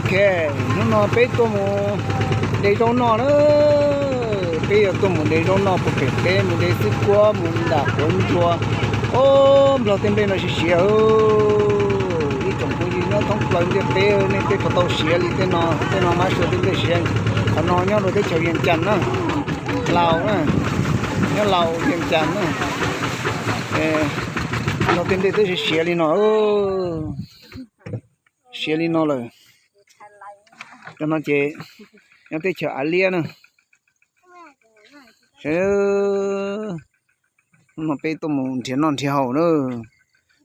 Ok, hnub no peb tuaj mus de zaub noj na. Peb yuav tuaj mus de zaub noj puag pem teb, mus de xwb kuab, mus ntam quav ntsua. O, nplog tej nplej no siav siav. Ib tsoom phooj ywg nyob thoob plaws ntiaj teb, nej tej puas tau siav li tej no? Tej no mab sua tej nplej siav. Qhov no nyob rau teb chaws Vias Cas na, Laus na, nyob Laus Vias Cas na. Nplog tej nplej twb siav siav li no, siav li no lawm. Cov no ces nyob teb chaws Av Liab na. Hnub no peb tuaj mus nrhiav noj nrhiav haus na.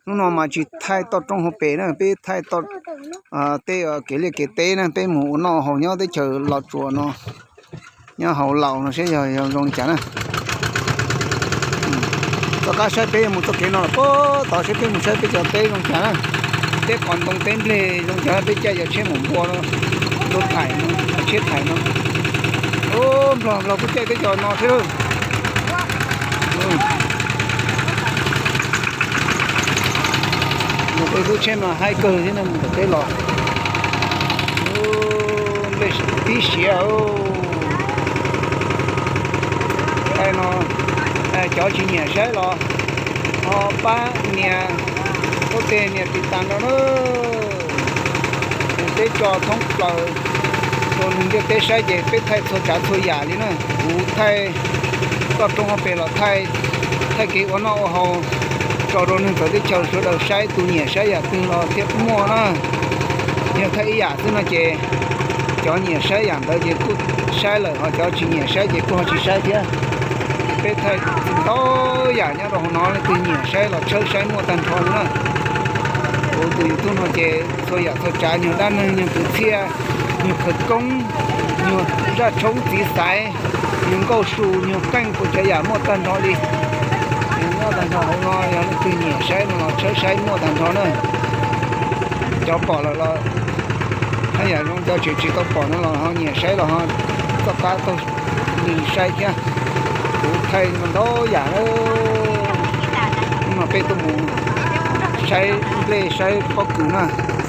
Hnub no mas tsis thaij toj roob hauv pes na, peb thaij toj tej kev liaj kev teb na, peb mus ua noj haus nyob teb chaws Los Tsuas no, nyob hauv Laus no seb yog zoo li cas na. Txoj qab saib peb yuav mus txoj kev no los puag tod seb peb mus saib peb cov teb zoo cas na. Teb qos ntoo teb nplej zoo cas, peb caij cov tsheb mus npua no, tsheb thaim no. Nplog, Nplog kuj caij teb cov no thiab. Mus tej lub tsheb mas haib kawg thiab no, mus tom teb los. Nplej tib siav. Thaij no, cov tsis nyiam saib los ho pab nias, pab tej nias tiv tas no na. Peb tso thoob plaws rau neeg ntiaj teb saib ces peb thaij txhua tsav txhua yam li na. Kuv thaij toj roob hauv pes los thaij, thaij kev ua noj ua haus tso rau neeg txawv teb chaws sawv daws saib, tus nyiam saib yam twg los thiaj muaj na. Yog thaij ib yam xwb no ces cov nyiam saib yam ntawd ces kuj saib lawm, ho cov tsis nyiam saib ces kuj ho tsis saib thiab. Peb thaij ntau yam nyob rau hauv no, leej twg nyiam saib los tshawb saib muaj tag nrho li na. Kuv tus YouTube no ces txhua yam txhua tsav, nyuag dab neeg, nyuag kwv txhiaj, nyuag khawv koob, nyuag zaj tshoob txiv xaiv, nyuag nkauj su, nyuag qeej, puas tsav yam muaj tag nrho li. Muaj tag nrho hauv no, yog leej twg nyiam saib no los tshawb saib muaj tag nrho na. Cov pom lawm los haj yam zoo, cov tsis tsis tau pom no los ho nyiam saib los ho txoj qab taug li saib thiab. Kuv thaij ntau yam. Hnub no peb tuaj mus saib nplej saib pob kws na,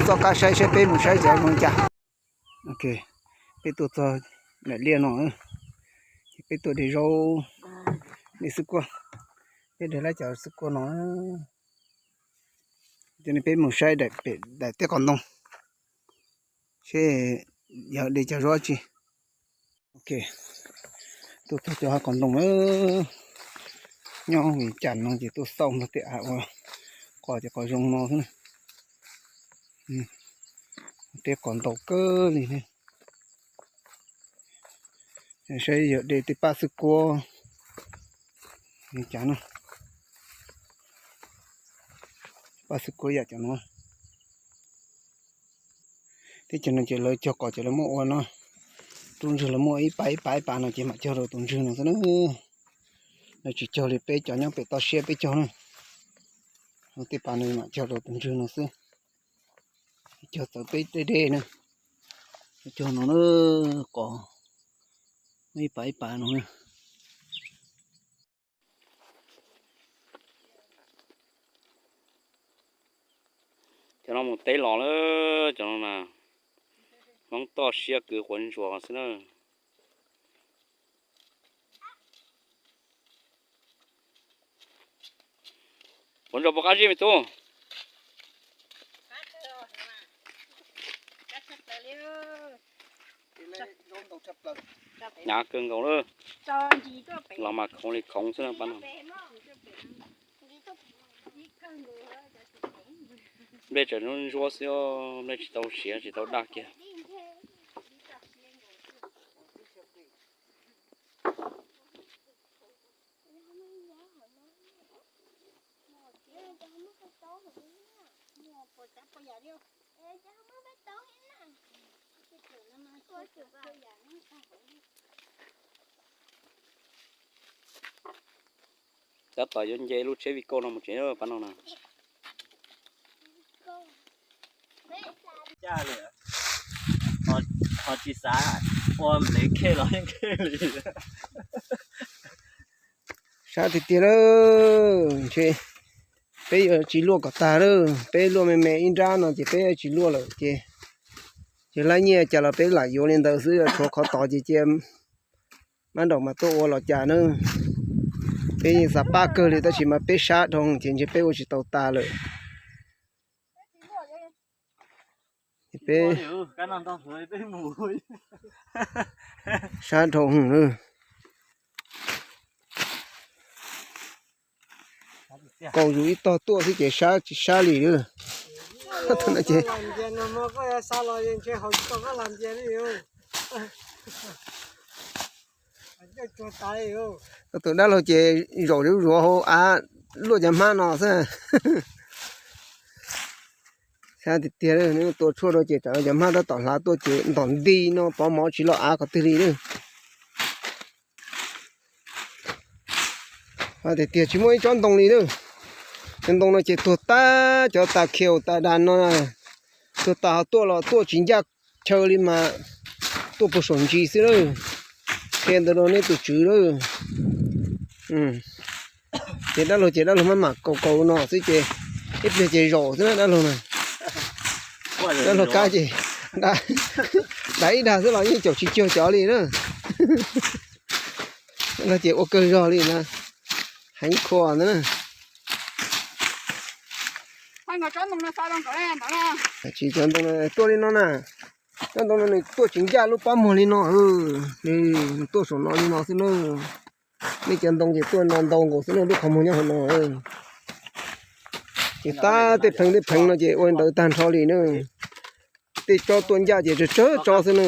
txoj qab saib saib peb mus saib cov zoo li cas. Ok, peb tuaj txog daim liaj no, ces peb tuaj de zaub, de xwb kuab, peb de lab cov xwb kuab no. Ces peb mus saib daim pem daim teb qos ntoo seb yog de cov zaub tsi. Ok, tuaj txog cov hav qos ntoo na. Nyob Vias Cas no ces tuaj xauj nplog tej av ua qos ces qos zoo no xwb na. Teb qos ntau kawg li. Saib yog de tej pab xwb kuab li cas na. Pab xwb kuab yam cov no. Teb chaws no ces lawv cog qos ces lawv muab ua no, tus ntswg lawv muab ib pas ib pas ib pas no ces mam cog rau tus ntswg no xwb na. Lawv tsis cog li peb cov nyob pem toj siab peb cog na. Tej pas no mam cog rau tus ntswg no xwb. Cog txawv peb deb deb na. Cog no na, qos ib pas ib pas no na. Cov no mus teb los lawm, cov no na, Hmoob toj siab kwv quav ntsuas xwb na. Quav ntsuas puas qab zib me tub? Hnyav kawg nkaus lawm. Los mas khoov li khoov xwb na pab no. Nplej tseem ntsuab xwb, nplej tsis tau siav tsis tau daj kiag. Tab tom yuav nce lub tsheb vij kauj no mus tsev pab no na. Ho tsis xav ua ntev khej los yeej khej li. Sab tiag tiag lawm, ntshe peb yuav tsis luaj kom tag lawm, peb luaj me me ib nrab no ces peb yuav tsis luaj lawm ces Ces lab nyiaj cas los peb lam yuav li ntawd xwb, tshuav qhov tod ces cia mab nraum mas tuaj ua los cas na. Peb yeej xav pab kawg li tab sis mas peb sab dhau ces ntshe peb ua tsis tau tas lawm. Peb sab dhau. Kaus zus ib tog tuaj xwb ces sab tsis sab li lawm. Tus dab laug ces zaum zuav zuav hauv av luaj cov hmab no xwb. Sab tiag tiag, tua tshuaj rau ces tsam cov hmab tab tom hlav tuaj ces ntom nti no pov mov tsis loj av qhov twg li lawm. Tiag tiag tsis muaj ib tsob ntoo li lawm. Cov ntoo no ces tuag tag, cov tas khiaus tas das no tuag tas, ho tuaj los tuaj tsis ncaj chaw li mas tuaj puag saum ntsis xwb lawm. Qhia ntawd rau nej tus tswv lawm. Ces dab laug ces dab laug maj mam kaus kaus no xwb ces ib pliag ces zaum xwb na dab laug na. Dab laug kab ces dav ib dag xwb los yeej caum tsis cuag cov li na. Dab laug ces ua kawg zog li na. Heev khuas ntawd na. Tsis cov ntoo tuaj li no na. Cov ntoo no nws tuaj tsis ncaj lub pob muag li no. Nws tuaj saum no li no xwb na. Nej cov ntoo ces tuaj no ntau nkaus xwb na, lub qhov muag nyob hauv no. Ces tab tej pheev tej pheev no ces ua ntawd tag nrho li na. Tej tsob tuaj ncaj ces tsawg tsawg tsob xwb na.